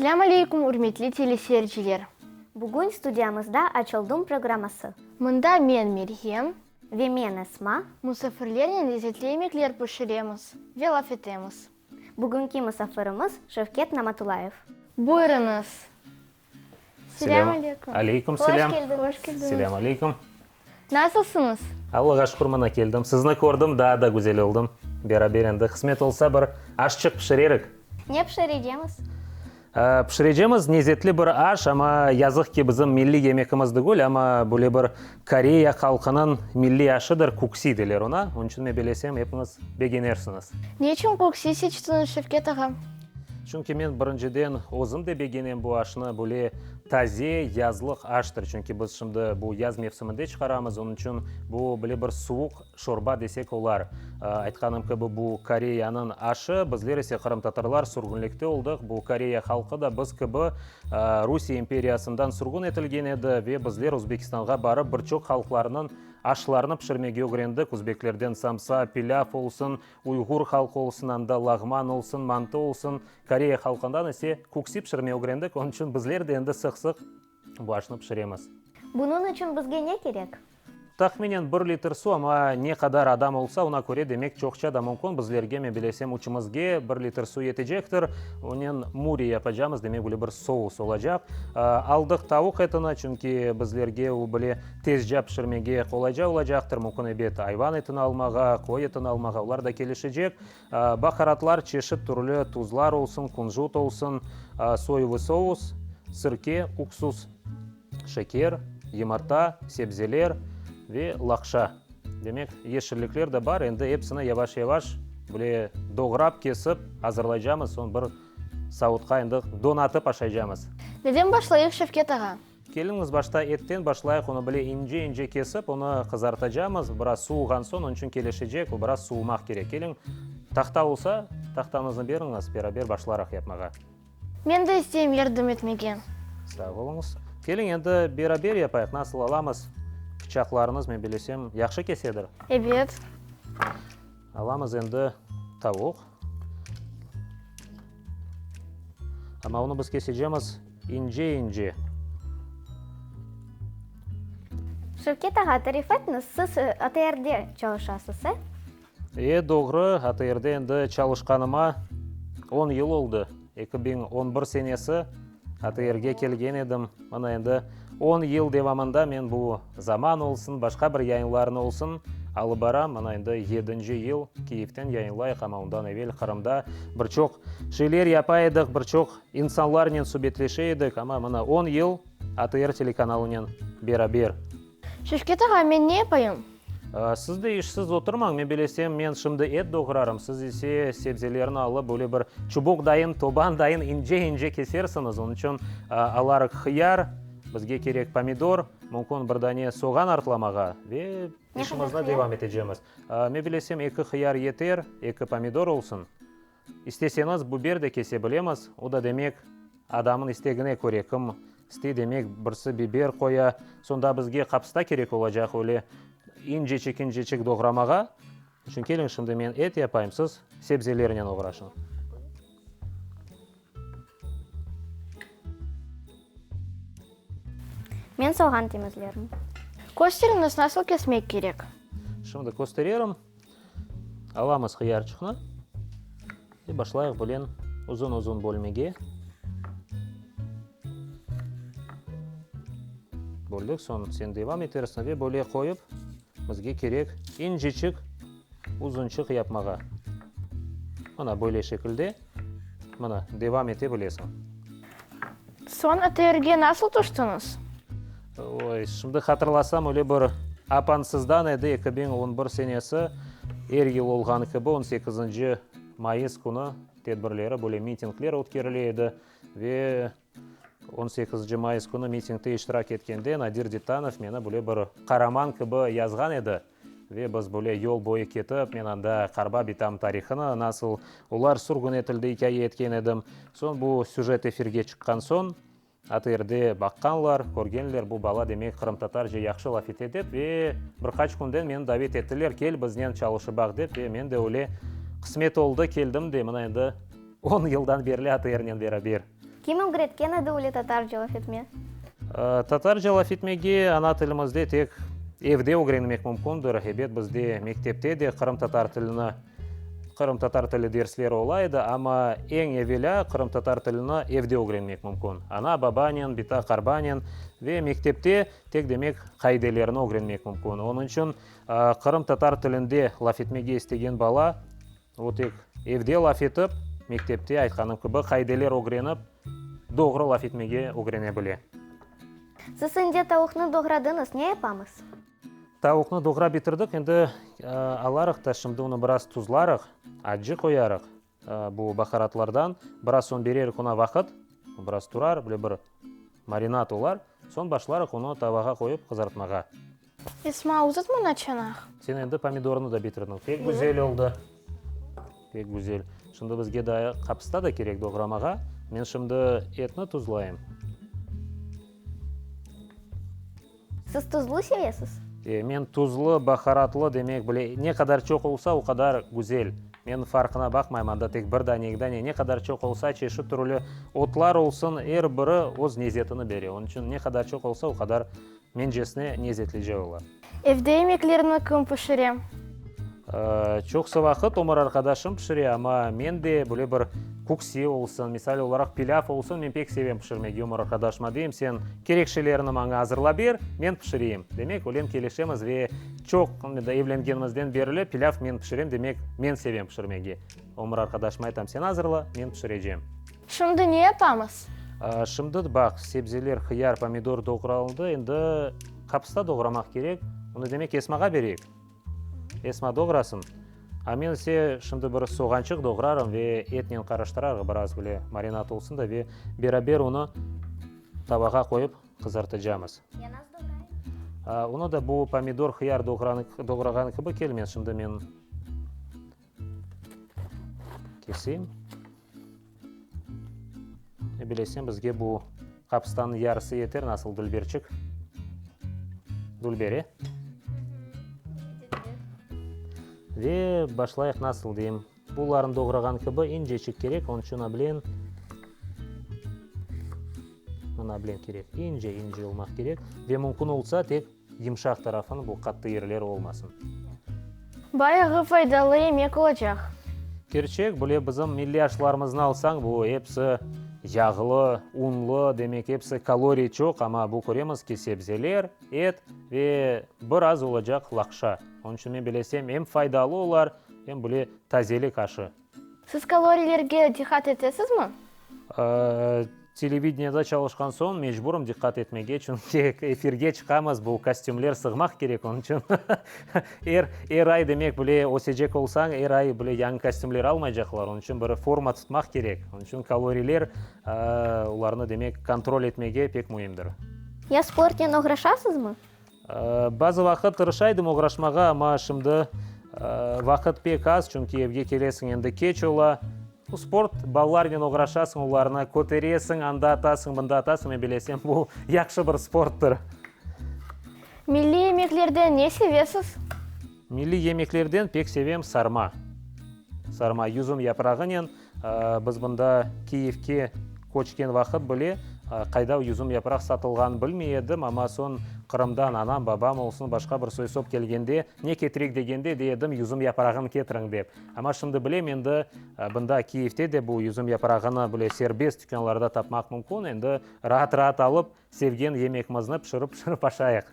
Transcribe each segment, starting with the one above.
Selâm aleyküm, ürmetli teleseyirciler! Bugün studiyamızda Açıldım programması. Mında men, Meryem. Ve men, Esma. Musafirlernen lezetli yemekler pişiremiz ve laf etemiz. Bugünki musafirimiz Şevket Namatullayev. Buyurıñız! Selâm aleyküm! Aleyküm selâm! Hoş keldiñiz! Hoş keldiñiz! Selâm aleyküm! Nasılsıñız? Allağa şükür, mına keldim. Sizni kördim, daa da güzel oldım. Beraber endi, qısmet olsa, bir aşçıq pişirerik. Ne pişirecemiz? Pişirecemiz lezetli bir aş, amma yazıq ki, bizim milliy yemegimiz degil, amma böyle bir Koreya halqınıñ milliy aşıdır, kuksi deyler ona. Onıñ içün men belesem, epiñiz begenersiñiz. Ne içün kuksi seçtiñiz, Şevket ağa? Çünki men birinciden özüm de begenem bu aşnı, böyle taze yazlıq aştır, çünki biz şimdi bu yaz mevsiminde çıqaramız, onıñ içün bu böyle bir suvuq şorba desek olar. Aytqanım kibi, bu Koreyanıñ aşı, bizler ise qırımtatarlar sürgünlikte oldıq, bu Koreya halqı da biz kibi Rusiye imperiyasından sürgün etilgen edi ve bizler Özbekistanğa barıp bir çoq halqlarnıñ aşlarını pişirmege ögrendik, özbeklerden samsa, pilâv olsun, Uyğur halqı olsun, anda lağman olsun, mantı olsun, Koreya halqından ise kuksi pişirmey ögrendik, onıñ içün bizler de endi sıq-sıq bu aşnı pişiremiz. Bunıñ içün bizge ne kerek? Tahminen bir litr suv, amma ne qadar adam olsa, ona köre, demek, çoqça da mümkün. Bizlerge, men bilesem, üçümizge bir litr suv yetecektir. Onen muri yapacamız, demek, böyle bir sous olacaq. Aldıq tavuq etini, çünki bizlerge o bile Tezca pişirmege qolayca olacaqtır. Mümkün, ebet, ayvan etini almağa, qoy etini almağa, olar da kelişecek. Baharatlar, çeşit türlü tuzlar olsun, kunjut olsun, soyevıy sous, sirke, uksus, şeker, yımırta, sebzeler ve laqşa. Demek, yeşillikler de bar. Endi epsini yavaş-yavaş böyle doğrap, kesip azırlaycamız, soñ bir savutqa endi donatıp aşaycamız. Neden başlayıq, Şevket ağa? Keliñiz, başta etten başlayıq, onı bile ince-ince kesip, onı qızartacamız, biraz suvuğan soñ, onıñ içün kelişecek, o biraz suvumaq kerek. Keliñ, tahta olsa, tahtañıznı beriñiz, beraber başlarıq yapmağa. Men de isteyim yardım etmege. Sağ oluñız. Keliñ, endi beraber yapayıq, nasıl alamız? Pıçaqlarıñız, men bilesem, yahşı kesedir. Ebet. Alamız endi tavuq. Amma onı biz kesecemiz ince-ince. Şevket ağa, tarif etiñiz, siz ATRde çalışasız, e? E, doğru, ATRde endi çalışqanıma on yıl oldı. 2011 senesi ATRge kelgen edim. Mına endi on yıl devamında men bu Zaman olsun, başqa bir yayınlarnı olsun alıp baram. Mına endi yedinci yıl Kiyevden yayınlayıq, amma ondan evel Qırımda bir çoq şeyler yapa edik, bir çoq insanlarnen subetleşe edik, amma mına on yıl ATR telekanalınen beraber. Şevket ağa, men ne yapayım? Siz de işsiz oturmañ, men bilesem, men şimdi et doğrarım, siz ise sebzelerni alıp, böyle bir çubuq dayın, toban dayın ince-ince kesersiñiz. Onıñ içün alarıq hıyar, bizge kerek pomidor, mümkün bir dane soğan artlamağa ve işimizni devam etecemiz. Men bilesem, eki hıyar yeter, eki pomidor olsun. İsteseñiz, biber de kese bilemiz, o da demek, adamnıñ istegine köre, kim istey, demek, birisi biber qoya, soñda bizge qapısta kerek olacaq öyle inceçik-inceçik doğramağa. Onıñ içün keliñ, şimdi men et yapayım, siz sebzelernen oğraşıñ. Men soğan temizlerim. Kösteriñiz, nasıl kesmek kerek? Şimdi köstererim. Alamız hıyarçıqnı ve başlayıq bulen uzun-uzun bölmege. Böldük, soñ sen devam etersiñ ve böyle qoyıp, bizge kerek inceçik, uzunçıq yapmağa. Mına böyle şekilde, mına, devam ete bilesiñ. Soñ ATRge nasıl tüştiñiz? Oy, şimdi hatırlasam, öyle bir apansızdan edi, 2011 senesi, er yıl olğanı kibi, on sekizinci mayıs künü tedbirleri, böyle mitingler ötkerile edi ve on sekizinci mayıs künü mitingde iştirak etkende Nadir Dittanov meni böyle bir qaraman kibi yazğan edi. Ve biz böyle yol boyu ketip, men anda qarba bitam tarihını, nasıl olar sürgün etildi ikâye etken edim. Soñ bu süjet efirge çıqqan soñ, ATRde baqqanlar, körgenler, bu bala demek qırımtatarca yahşı laf ete dep ve bir qaç künden meni davet ettiler, kel biznen çalışıp baq dep ve men de öyle qısmet oldı, keldim de mına endi on yıldan berli ATRnen beraber. Kim ögretken edi öyle tatarca laf etme? Tatarca laf etmege ana tilimizde tek evde ögrenmek mümkündir. Ebet, bizde mektepte de qırımtatar tilini, qırımtatar tili dersleri ola edi, amma eñ evelâ qırımtatar tilini evde ögrenmek mümkün. Ana, babanen, bita-qarbanen ve mektepte tek, demek, qaidelerni ögrenmek mümkün. Onıñ içün qırımtatar tilinde laf etmege istegen bala, O tek evde laf etip, mektepte, aytqanım kibi, qaideler ögrenip, doğru laf etmege ögrene bile. Siz indi tavuqnı doğradıñız, ne yapamız? Tavuqnı doğrap bitirdik, endi alarıq da, şimdi onı biraz tuzlarıq, accı qoyarıq bu baharatlardan, biraz soñ bererik oña vaqıt, biraz turar, böyle bir marinad olar, soñ başlarıq onı tavağa qoyıp qızartmağa. Esma, uzat mına çanaq. Sen endi pomidornı da bitirdiñ. Pek güzel oldı. Pek güzel. Şimdi bizge daa qapısta da kerek doğramağa. Men şimdi etni tuzlayım. Siz tuzlu sevesiz? E, men tuzlu, baharatlı, demek, bile, ne qadar çoq olsa, o qadar güzel. Men farqına baqmayım, anda tek bir dane, eki dane, ne qadar çoq olsa, çeşit türlü otlar olsun, er biri öz nezetini bere. Onıñ içün ne qadar çoq olsa, o qadar Mencesine nezetlice ola. Evde yemeklerni kim pişire? Çoqsa vaqıt ömür arqadaşım pişire, amma men de böyle bir küksi olsun, misal olaraq pilâv olsun, men pek sevem pişirmege. Ömür arqadaşıma deyim, sen kerek şeylerni maña azırlap ber, men pişireyim. Demek, öyle kelişemiz ve çoq evlengenimizden berli pilâv men pişirem, demek, men sevem pişirmege. Ömür arqadaşıma aytam, sen azırla, men pişirecem. Şimdi ne yapamız? Şimdi, baq, sebzeler, hıyar, pomidor doğraldı, endi qapısta doğramaq kerek. Onı, demek, Esmağa bereyik. Esma doğrasın. A men ise şimdi bir soğançıq doğrarım ve etnen qarıştırarıq, biraz böyle marinad olsun da, ve beraber onı tavağa qoyıp qızartacamız. Ya nasıl doğrayım? Onı da bu pomidor, hıyar doğrağan kibi kelmez. Şimdi men keseyim. Ne bilesem, bizge bu qapıstanıñ yarısı yeter, nasıl dülberçik? Dülber, e? Ve başlayıq, nasıl deyim, bularnı doğrağan kibi inceçik kerek, onıñ içün ablen, mına ablen kerek, ince-ince olmaq kerek ve mümkün olsa tek Yımşaq tarafın bu qattı yerleri olmasın. Bayağı faydalı yemek olacaq. Kerçek, bile bizim milliy aşlarımıznı alsañ, bu episi yağlı, unlı, demek episi kaloriy çoq, amma bu köremiz ki, sebzeler, et ve bir az olacaq laqşa. Onıñ içün men bilesem, em faydalı olar, em bile tazelik aşı. Siz kaloriylerge diqqat etesizmi? Televideniyada çalışqan soñ mecburım diqqat etmege, çünki efirge çıqamız, bu kostümler sığmaq kerek, onıñ içün er, er ay demek bile ösecek olsañ, er ay bile yañı kostümler almaycaqlar, onıñ içün bir forma tutmaq kerek, onıñ içün kaloriyler, olarnı demek kontrol etmege pek müimdir. Ya sportnen oğraşasızmı? Bazı vaqıt tırışa edim oğraşmağa, amma şimdi vaqıt pek az, çünki evge kelesiñ endi keç ola. Bu sport, balalarnen oğraşasıñ, olarnı köteresiñ, anda atasıñ, mında atasıñ, men bilesem, bu yahşı bir sporttır. Milliy yemeklerden ne sevesiz? Milliy yemeklerden pek sevem sarma. Sarma yüzüm yaprağınen. Biz mında Kiyevke köçken vaqıt bile qayda yüzüm yapraq satılğanın bilmey edim, amma soñ Qırımdan anam, babam olsun, başqa bir soy-sop kelgende, ne ketirek degende, dey edim, yüzüm yaprağını ketiriñ dep. Amma şimdi bilem, endi bında Kiyevte de bu yüzüm yaprağını bile serbest tükânlarda tapmaq mümkün, endi raat-raat alıp, sevgen yemekimizni pişirip-pişirip aşayıq.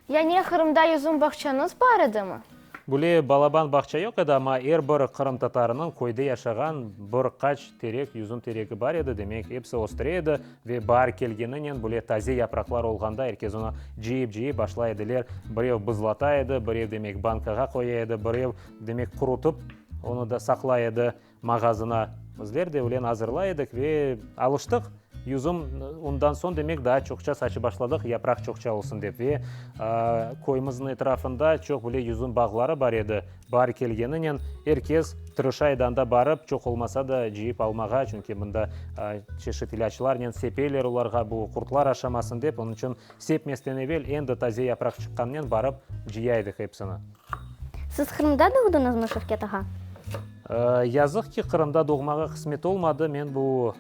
Yani Qırımda yüzüm bağçañız bar edimi? Böyle balaban bağça yoq edi, amma er bir qırımtatarınıñ köyde yaşağan bir qaç terek, yüzüm teregi bar edi, demek, episi östüre edi ve baar kelgeninen böyle taze yapraqlar olğanda er kes onı cıyıp-cıyıp başlay ediler, birev buzlata edi, birev, demek, bankağa qoya edi, birev, demek, qurutıp onı da saqlay edi. Mağazına bizler de öyle azırlay edik ve alıştıq. Yüzüm ondan soñ, demek, daa çoqça saçıp başladıq, yapraq çoqça olsun dep. Ve köyümizniñ etrafında çoq böyle yüzüm bağları bar edi. Baar kelgeninen er kes tırışa edi anda barıp, çoq olmasa da cıyıp almağa, çünki mında çeşit ilâclarnen sepeler olarğa, bu qurtlar aşamasın dep. Onıñ içün sepmesten evel endi taze yapraq çıqqanınen barıp cıya edik epsini. Siz Qırımda doğdıñızmı, Şevket ağa? Yazıq ki, Qırımda doğmağa qısmet olmadı. Men bu.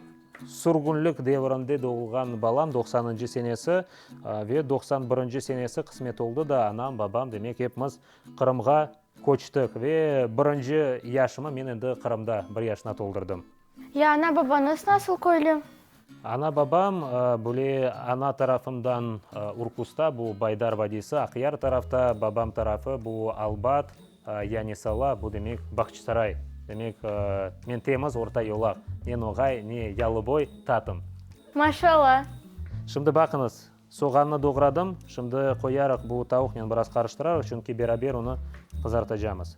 Sürgünlik devrinde doğulğan balam, doqsanıncı senesi ve 91-nci senesi qısmet oldı da, anam, babam, demek, epimiz Qırımğa köçtik ve birinci yaşımı men endi Qırımda bir yaşına toldurdım. Ya ana-babañız nasıl köylü? Ana-babam böyle ana tarafımdan Urkusta, bu Baydar vadiysi, Aqyar tarafta, babam tarafı bu Albat, Yanisala, bu demek Bağçasaray. Demek, men temiz orta yolaq, ne noğay, ne yalıboy, tatım. Maşallah! Şimdi baqıñız, soğannı doğradım, şimdi qoyarıq bu tavuqnen biraz qarıştırarıq, çünki beraber onı qızartacamız.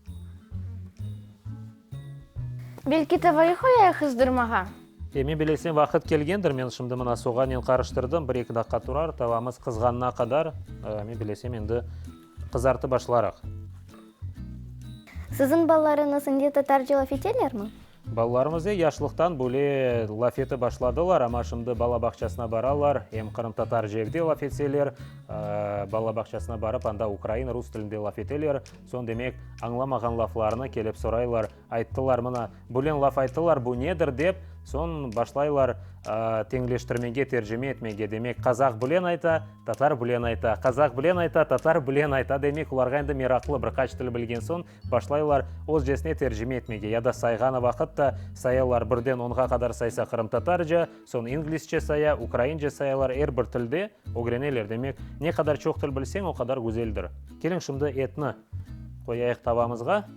Belki tavayı qoyayıq qızdırmağa? E, men bilesem, vaqıt kelgendir, men şimdi mına soğannen qarıştırdım, bir-eki daqqa turar, tavamız qızğanına qadar, men bilesem, endi qızartıp başlarıq. Siziñ balalarıñız indi tatarca laf etelermi? Balalarımız e, yaşlıqtan böyle laf etip başladılar, amma şimdi bala bağçasına baralar, em qırımtatarca evde laf etseler, bala bağçasına barıp anda ukrain, rus tilinde laf eteler. Soñ, demek, añlamağan laflarını kelip soraylar, ayttılar, mına, bülen laf ayttılar, bu nedir dep, soñ başlaylar teñleştirmege, tercime etmege, demek, qazaq bülen ayta, tatar bülen ayta, qazaq bülen ayta, tatar bülen ayta, demek, olarğa endi meraqlı, bir qaç til bilgen soñ, başlaylar özcesine tercime etmege, ya da sayğanı vaqıt da sayalar, birden onğa qadar saysa qırımtatarca, soñ inglizce saya, ukraince sayalar, er bir tilde ögreneler. Demek, ne qadar çoq til bilseñ, o qadar güzeldir. Keliñ, şimdi etni qoyayıq tavamızğa.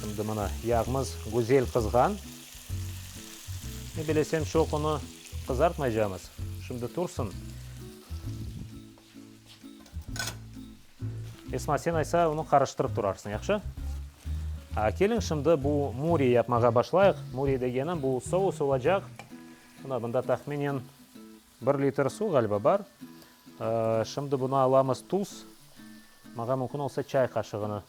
Şimdi mına yağımız güzel qızğan. Ne bilesem, çoq onı qızartmaycamız. Şimdi tursın. Esma, sen aysa onı qarıştırıp turarsıñ, yahşı? Keliñ, şimdi bu müri yapmağa başlayıq. Müri degenim, bu sous olacaq. Mına, bunda tahminen bir litr suv ğaliba bar. Şimdi buna alamız tuz. Maña mümkün olsa çay qaşığını.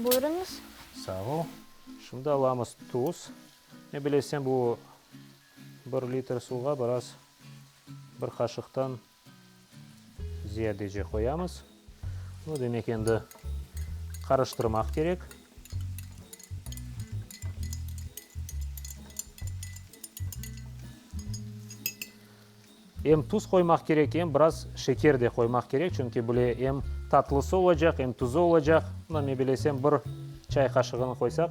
Buyurıñız. Sağ ol. Şimdi alamız tuz. Ne bilesem, bu bir litr suvğa biraz bir qaşıqtan ziyadece qoyamız. Bunı, demek, endi qarıştırmaq kerek. Em tuz qoymaq kerek, em biraz şeker de qoymaq kerek, çünki bile em tatlısı olacaq, em tuzu olacaq. Mına, men bilesem, bir çay qaşığını qoysaq,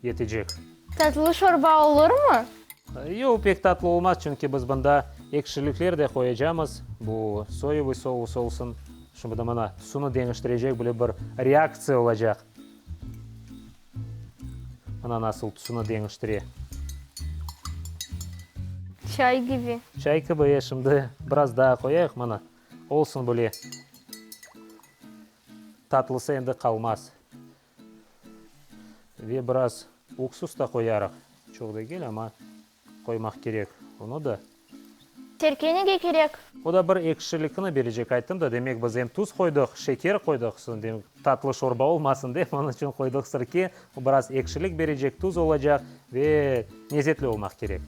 yetecek. Tatlı şorba olurmı? Yoq, pek tatlı olmaz, çünki biz bunda ekşilikler de qoyacamız. Bu soyevıy sous olsun. Şimdi mına, tüsüni deñiştirecek bile bir reaktsiya olacaq. Mına nasıl tüsüni deñiştire. Çay kibi. Çay kibi, e, şimdi biraz daa qoyayıq, mına, olsun böyle. Tatlısı endi qalmaz. Ve biraz uksus da qoyarıq. Çoq degil, amma Qoymaq kerek onı da. Serke nege kerek? O da bir ekşilikni berecek, ayttım da, demek biz em tuz qoydıq, şeker qoydıq, soñ demek tatlı şorba olmasın dep, onıñ içün qoydıq sirke, o biraz ekşilik berecek, tuz olacaq ve lezetli olmaq kerek.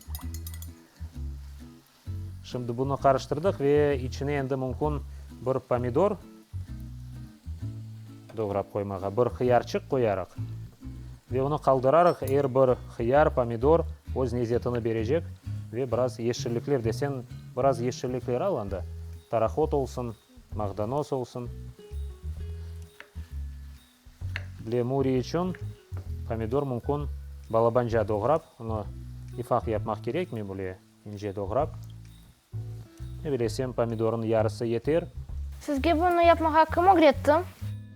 Şimdi bunı qarıştırdıq ve içine endi mümkün bir pomidor doğrap qoymağa, bir hıyarçıq qoyarıq ve onı qaldırarıq, er bir hıyar, pomidor öz lezetini berecek ve biraz yeşillikler de, sen biraz yeşillikler al anda, tarahot olsun, mağdanoz olsun. Lemuriy içün pomidor mümkün balabanca doğrap, onı ifaq yapmaq kerekmey bile. İnce doğrap. Ne bilesem, pomidornıñ yarısı yeter. Sizge bunı yapmağa kim ögretti?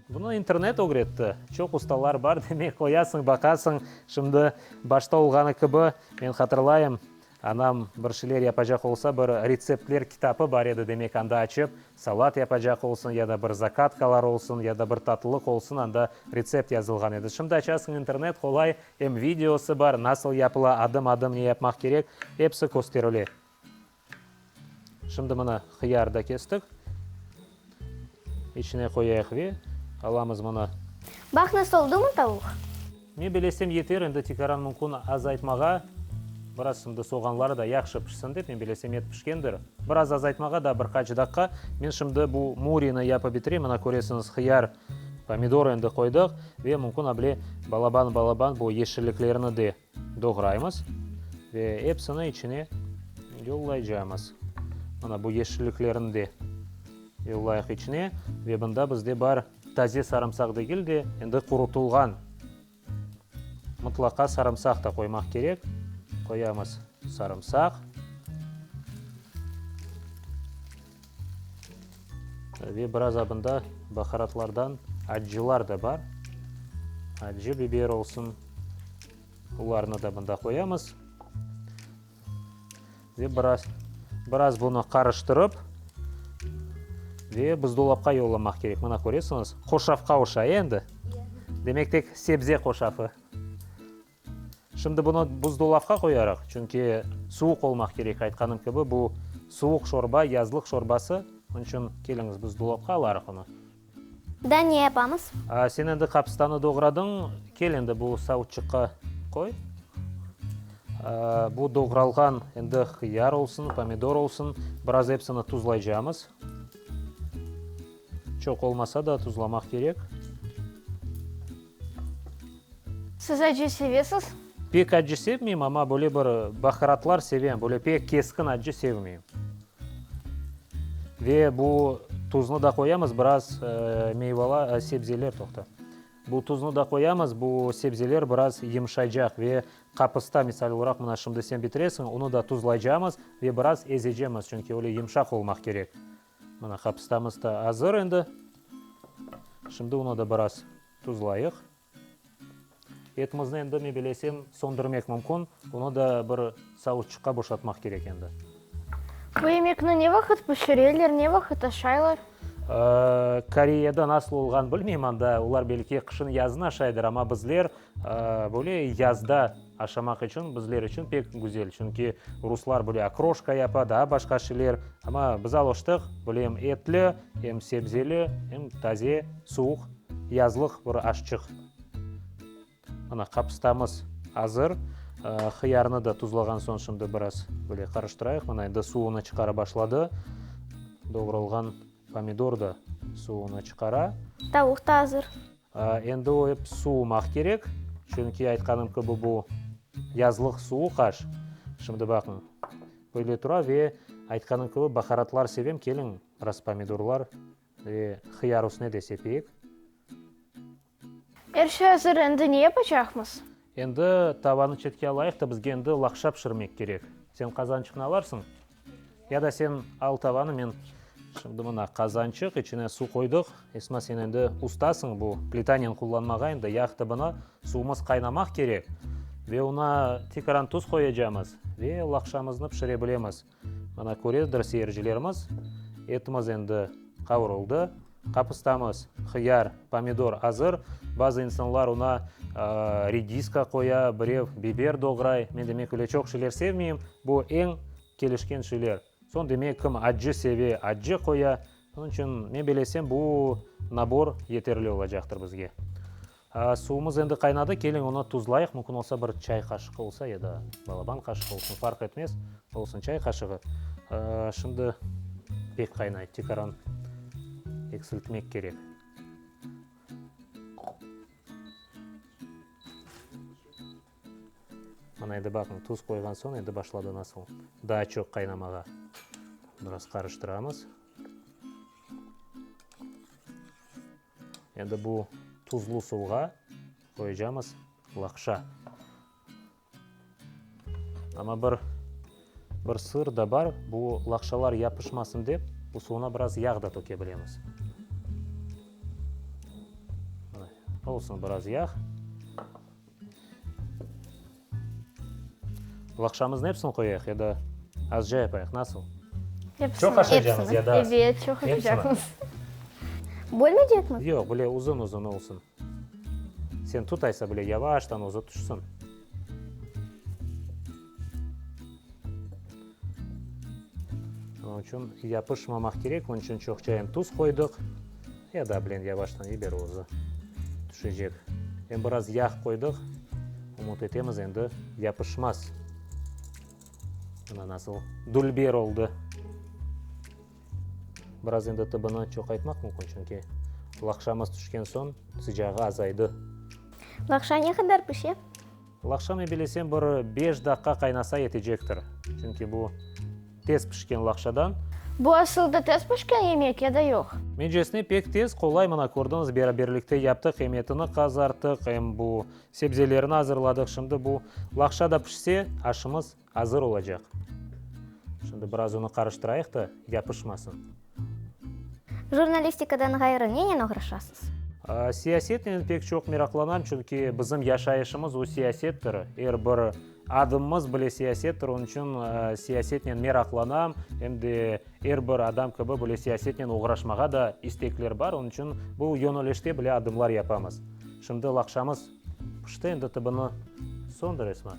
Bunı internet ögretti. Çoq ustalar bar, demek, qoyasıñ, baqasıñ. Şimdi başta olğanı kibi, men hatırlayım, anam bir şeyler yapacaq olsa, bir retseptler kitabı bar edi, demek, anda açıp, Salat yapacaq olsun ya da bir zakatkalar olsun, ya da bir tatlılıq olsun, anda retsept yazılğan edi. Şimdi açasıñ internet, qolay, em videosı bar, nasıl yapıla, adım-adım ne yapmaq kerek, episi kösterile. Şimdi mına hıyar da kestik. İçine qoyayıq ve alamız mına. Baq nasıl oldumı tavuq? Men bilesem yeter, endi tekaran mümkün azaytmağa. Biraz şimdi soğanları da yahşı pişsin dep, men bilesem et pişkendir. Biraz azaytmağa da bir qaç daqqa. Men şimdi bu mürini yapıp bitireyim. Mına köresiñiz, hıyar, pomidor endi qoydıq. Ve mümkün able balaban-balaban bu yeşilliklerni de doğraymız. Ve epsini içine yollaycamız. Mına bu yeşilliklerni de yollayıq içine. Ve bunda bizde bar taze sarımsaq degil de, endi qurutılğan. Mıtlaqa sarımsaq da qoymaq kerek. Qoyamız sarımsaq. Ve biraz abında baharatlardan accılar da bar. Accı biber olsun. Olarnı da bunda qoyamız. Ve biraz, biraz bunı qarıştırıp ve buzdolapqa yollamaq kerek. Mına köresiñiz, hoşafqa oşay endi. Demek tek sebze hoşafı. Şimdi bunı buzdolapqa qoyarıq, çünki suvuq olmaq kerek, aytqanım kibi, bu suvuq şorba, yazlıq şorbası. Onıñ içün keliñiz buzdolapqa alarıq onı. Da ne yapamız? Sen endi qapıstanı doğradıñ, kel endi bu savutçıqqa qoy. Bu doğralğan endi hıyar olsun, pomidor olsun, biraz epsini tuzlaycamız. Çoq olmasa da tuzlamaq kerek. Siz acı sevesiz? Pek acı sevmeyim, amma böyle bir baharatlar sevem, böyle pek keskin acı sevmeyim. Ve bu tuznı da qoyamız, biraz meyvala, sebzeler, toqta. Bu tuznı da qoyamız, bu sebzeler biraz yımşaycaq ve qapısta, misal olaraq, mına şimdi sen bitiresiñ, onı da tuzlaycamız ve biraz ezecemiz, çünki öyle yımşaq olmaq kerek. Mına qapıstamız da azır endi. Şimdi onı da biraz tuzlayıq. Etimizni endi, men bilesem, söndürmek mümkün. Onı da bir savutçıqqa boşatmaq kerek endi. Bu yemekni ne vaqıt pişireler, ne vaqıt aşaylar? Koreyada nasıl olğan bilmeyim, anda olar belki qışın yazın aşaydır, amma bizler böyle yazda aşamaq içün bizler içün pek güzel. Çünki ruslar böyle okroşka yapa, daa başqa şeyler, amma biz alıştıq, böyle em etli, em sebzeli, em taze, suvuq yazlıq bir aşçıq. Mına qapıstamız azır. Hıyarnı da tuzlağan soñ şimdi biraz böyle qarıştırayıq. Mına endi suvunı çıqara başladı. Doğralğan pomidor da suvunı çıqara. Tavuq da azır. Endi o ep suvumaq kerek. Çünki aytqanım kibi bu yazlıq suvuq aş. Şimdi baqıñ, böyle tura ve aytqanım kibi baharatlar sevem. Keliñ, biraz pomidorlar ve hıyar üstüne de sepeyik. Er şey azır, endi ne yapacaqmız? Endi tavanı çetke alayıq da, bizge endi laqşa pişirmek kerek. Sen qazançıqnı alarsıñ? Ya da sen al tavanı, men şimdi mına qazançıq, içine suv qoydıq. Esma, sen endi ustasıñ bu plitanen qullanmağa, endi yağ tibini, suvumız qaynamaq kerek. Ve oña tekaran tuz qoyacamız ve laqşamıznı pişire bilemiz. Mına köredir seyircilerimiz, etimiz endi qavurıldı, qapıstamız, hıyar, pomidor azır. Bazı insanlar oña rediska qoya, birev biber doğray. Men demek öyle çoq şeyler sevmeyim. Bu eñ kelişken şeyler. Soñ demek kim accı seve, accı qoya. Onıñ içün men belesem bu nabor yeterli olacaqtır bizge. Suvumız endi qaynadı, keliñ onı tuzlayıq, mümkün olsa bir çay qaşığı olsa ya da balaban qaşıq olsun, farq etmez, olsun çay qaşığı. Şimdi pek qaynay, tekaran eksiltmek kerek. Mına endi baqıñ, tuz qoyğan soñ endi başladı nasıl daa çoq qaynamağa. Biraz qarıştıramız. Endi bu tuzlu suvğa qoyacamız laqşa. Amma bir bir sır da bar, bu laqşalar yapışmasın dep, bu suvuna biraz yağ da töke bilemiz. Olsun biraz yağ. Laqşamıznı epsini qoyayıq ya da azca yapayıq, nasıl? Epsini. Çoq aşaycamız ya da az? Evet, çoq aşaycaqmız. Bölmeycekmiz? Yoq, böyle uzun-uzun olsun. Sen tut aysa, böyle yavaştan özü tüşsün. Onıñ içün yapışmamaq kerek, onıñ içün çoqça em tuz qoydıq. Ya da bilen yavaştan yiber, özü tüşecek. Em biraz yağ qoydıq, ümüt etemiz, endi yapışmaz. Mına nasıl dülber oldı. Biraz endi tıbını çoqaytmaq mümkün, çünki laqşamız tüşken soñ sıcağı azaydı. Laqşa ne qadar pişe? Laqşa men bilesem bir beş daqqa qaynasa yetecektir. Çünki bu tez pişken laqşadan. Bu asılda tez pişken yemek ya da yoq? Mencesine pek tez, qolay, mına kördiñiz, beraberlikte yaptıq, em etini qazarttıq, em bu sebzelerini azırladıq. Şimdi bu laqşa da pişse, aşımız azır olacaq. Şimdi biraz onı qarıştırayıq da, yapışmasın. Jurnalistikadan ğayrı nenen oğraşasız? Siyasetnen pek çoq meraqlanam, çünki bizim yaşayışımız o siyasettir. Er bir adımımız bile siyasettir, onıñ içün siyasetnen meraqlanam, em de er bir adam kibi bile siyasetnen oğraşmağa da istekler bar, onıñ içün bu yönelişte bile adımlar yapamız. Şimdi laqşamız pişti, endi tibini söndür, Esma.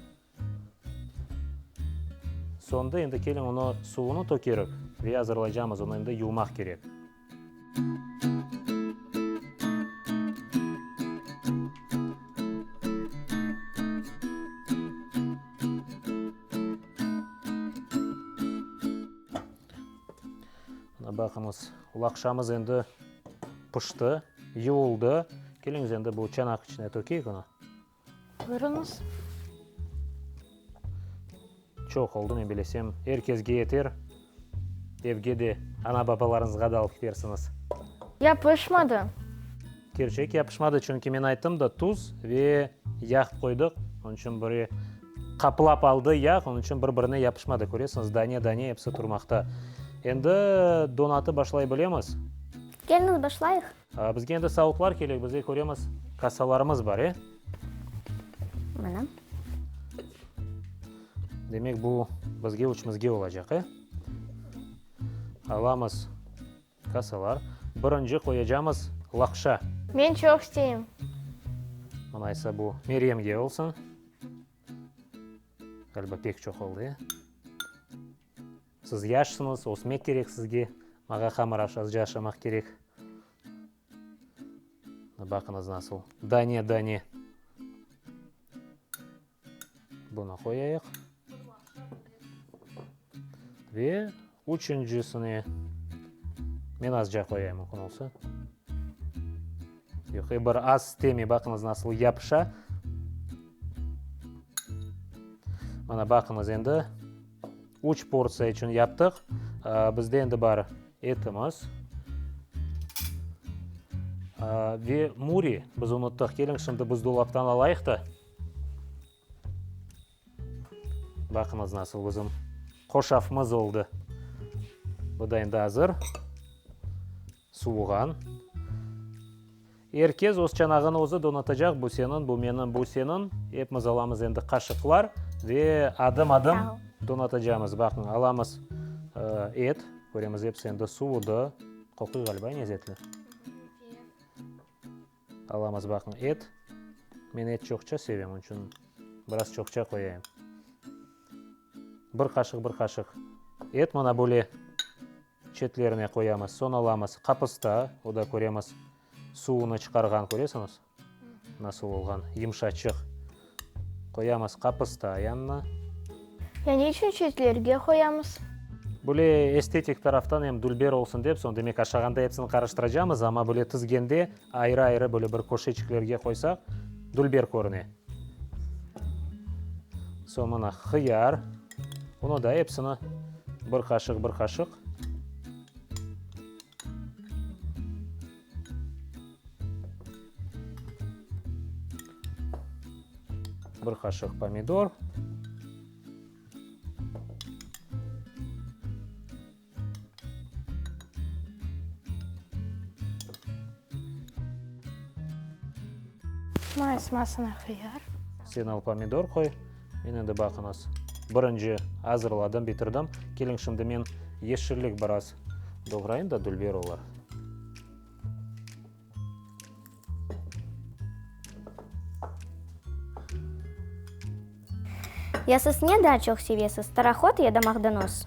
Sonda endi keliñ onı suvunı tökerik ve azırlaycamız, onı endi yuvmaq kerek. Mına baqıñız, laqşamız endi pişti, yuvuldı. Keliñiz endi bu çanaq içine tökeyik onı. Buyurıñız. Çoq oldı, men bilesem, er kesge yeter. Evge de, ana-babalarıñızğa da alıp ketersiñiz. Yapışmadı. Kerçek yapışmadı, çünki men ayttım da, tuz ve yağ qoydıq, onıñ içün biri qaplap aldı yağ, onıñ içün bir-birine yapışmadı, köresiñiz, dane-dane episi turmaqta. Endi donatı başlay bilemiz. Keliñiz, başlayıq. Bizge endi savutlar kerek, bizge köremiz, kasalarımız bar, e? Mına. Demek, bu bizge üçümizge olacaq, e? Alamız kasalar. Birinci qoyacamız laqşa. Men çoq isteyim. Mına ise bu Meryemge olsun. Ğaliba pek çoq oldı, e? Siz yaşsıñız, ösmek kerek sizge. Mağa hamır aş azca aşamaq kerek. Baqıñız nasıl dane-dane. Bunı qoyayıq. Ve üçüncisine men azca qoyayım, mümkün olsa. Yoq, bir az istemey, baqıñız nasıl yapışa. Mana baqıñız endi. Üç portsiya içün yaptıq. Bizde endi bar etimiz. Ve muri biz unuttıq. Keliñ, şimdi buzdolaptan alayıq da. Baqıñız nasıl bizim hoşafımız oldı. Bu da endi azır. Suvuğan. Er kes öz çanağını özü donatacaq, bu seniñ, bu menim, bu seniñ. Epimiz alamız endi qaşıqlar ve adım-adım donatacamız. Baqıñ, alamız et, köremiz episi endi suvudı. Qoquy ğaliba, lezetli. Alamız, baqıñ, et. Men et çoqça sevem, onıñ içün biraz çoqça qoyayım. Bir qaşıq, bir qaşıq et mına böyle. Çetlerine qoyamız. Soñ alamız qapısta, o da köremiz, suvunı çıqarğan, köresiñiz, nasıl olğan, yımşaçıq. Qoyamız qapısta yanına. Ya ne içün çetlerge qoyamız? Böyle estetik taraftan em dülber olsun dep, soñ demek aşağanda epsini qarıştıracamız, amma böyle tizgende ayrı-ayrı böyle bir köşeçiklerge qoysaq, dülber körüne. Soñ mına hıyar. Bunı da epsini bir qaşıq, bir qaşıq. Bir qaşıq pomidor. Mayısmasına hıyar. Sen al pomidor qoy. Men endi baqıñız, birinci azırladım, bitirdim. Keliñ şimdi men yeşillik biraz doğrayım da dülber olur. Ya siz ne daa çoq sevesiz, tarahot ya da maqdanoz?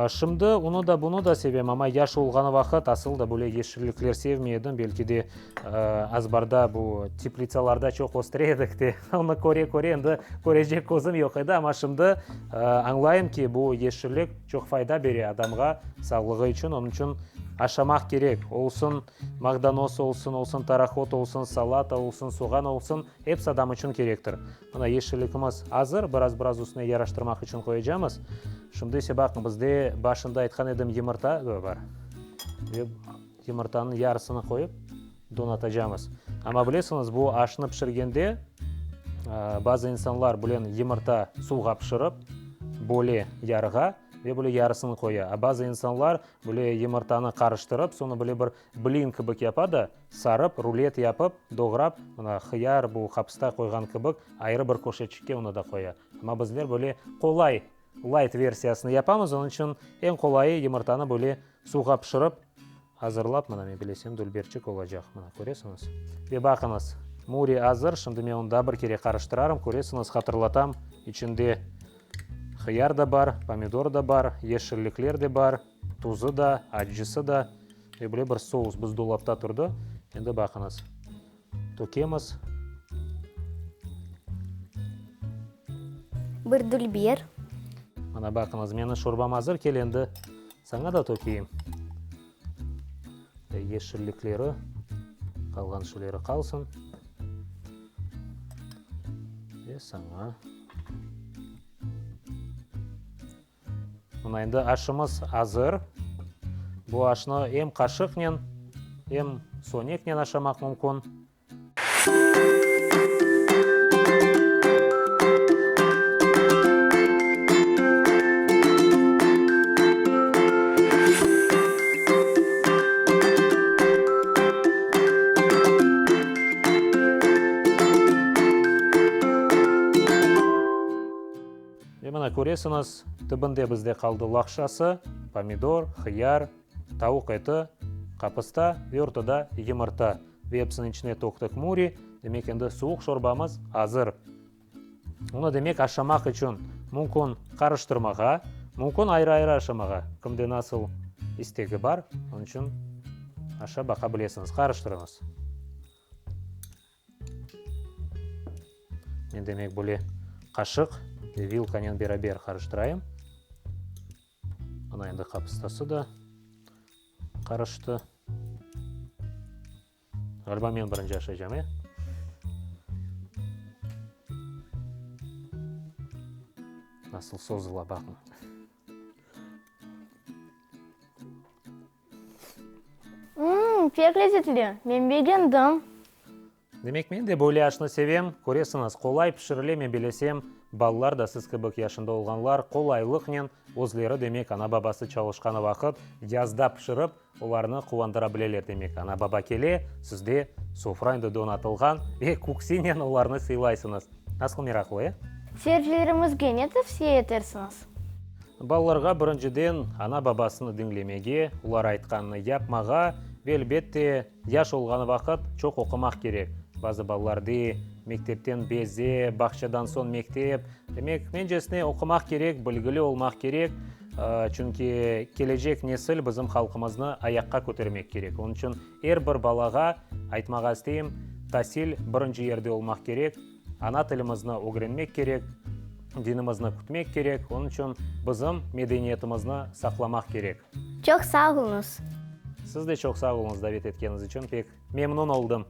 Şimdi onı da, bunı da sevem, amma yaş olğanı vaqıt asıl da böyle yeşillikler sevmey edim. Belki de, azbarda bu teplitsalarda çoq östüre edik de, onı köre-köre endi körecek közüm yoq edi. Amma şimdi añlayım ki, bu yeşillik çoq fayda bere adamğa, sağlığı içün. Onıñ içün aşamaq kerek, olsun mağdanoz olsun, olsun tarahot olsun, salata olsun, soğan olsun, episi adam içün kerektir. Mına yeşilligimiz azır, biraz-biraz üstüne yaraştırmaq içün qoyacamız. Şimdi ise baqıñ, bizde başında aytqan edim yımırta da bar. Ve yımırtanıñ yarısını qoyıp donatacamız. Amma bilesiñiz, bu aşnı pişirgende bazı insanlar bulen yımırta suvğa pişirip, böle yarığa ve böyle yarısını qoya. A bazı insanlar böyle yımırtanı qarıştırıp, soñra böyle bir blin kibik yapa da, Sarıp, rulet yapıp, doğrap, mına, hıyar, bu qapısta qoyğan kibik, ayrı bir köşeçikke onı da qoya. Amma bizler böyle qolay, layt versiyasını yapamız, onıñ içün eñ qolayı yımırtanı böyle suvğa pişirip, azırlap, mına, men bilesem, dülberçik olacaq, mına, köresiñiz. Ve baqıñız, müri azır, şimdi men onı daa bir kere qarıştırarım, köresiñiz, hatırlatam, içinde hıyar da bar, pomidor da bar, yeşillikler de bar, tuzı da, accısı da. Ve böyle bir sous buzdolapta turdı. Endi baqıñız. Tökemiz. Bir dülber. Mana baqıñız, menim şorbam azır, kel endi saña da tökeyim. Yeşillikleri, qalğan şeyleri qalsın. Ve saña. Mına endi aşımız azır. Bu aşnı em qaşıqnen, em soneknen aşamaq mümkün. Ve mına köresiñiz, tibinde bizde qaldı laqşası, pomidor, hıyar, tavuq eti, qapısta ve ortada yımırta. Ve episiniñ içine töktik müri, demek endi suvuq şorbamız azır. Onı demek aşamaq içün mümkün qarıştırmağa, mümkün ayrı-ayrı aşamağa, kimde nasıl istegi bar, onıñ içün aşap baqa bilesiñiz. Qarıştırıñız. Men demek böyle qaşıq ve vilkanen beraber qarıştırayım. Mına endi qapıstası da qarıştı. Ğaliba men birinci aşaycam, e? Nasıl sozula, baqın. Mmm, pek lezetli, men begendim. Demek, men de böyle aşnı sevem. Köresiñiz, qolay pişirile, men bilesem, balalar da siz kibik yaşında olğanlar qolaylıqnen özleri, demek, ana-babası çalışqanı vaqıt yazda pişirip, olarnı quvandıra bileler. Demek, ana-baba kele, sizde sofra endi donatılğan ve küksinen olarnı sıylaysıñız. Nasıl meraqlı, e? Seyircilerimizge ne tavsiye etersiñiz? Balalarğa birinciden ana-babasını diñlemege, olar aytqanını yapmağa ve, elbette, yaş olğanı vaqıt çoq oqumaq kerek. Bazı balalar dey, mektepten beze, bağçadan soñ mektep. Demek, mencesine, oqumaq kerek, bilgili olmaq kerek, çünki kelecek nesil bizim halqımıznı ayaqqa kötermek kerek. Onıñ içün er bir balağa aytmağa isteyim, tasil birinci yerde olmaq kerek. Ana tilimizni ögrenmek kerek, dinimizni kütmek kerek, onıñ içün bizim medeniyetimizni saqlamaq kerek. Çoq sağ oluñız. Siz de çoq sağ oluñız davet etkeniñiz içün, pek memnun oldım.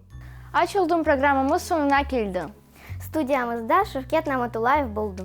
Aç oldım programmamız soñuna keldi. Studiyamızda Şevket Namatullayev boldı.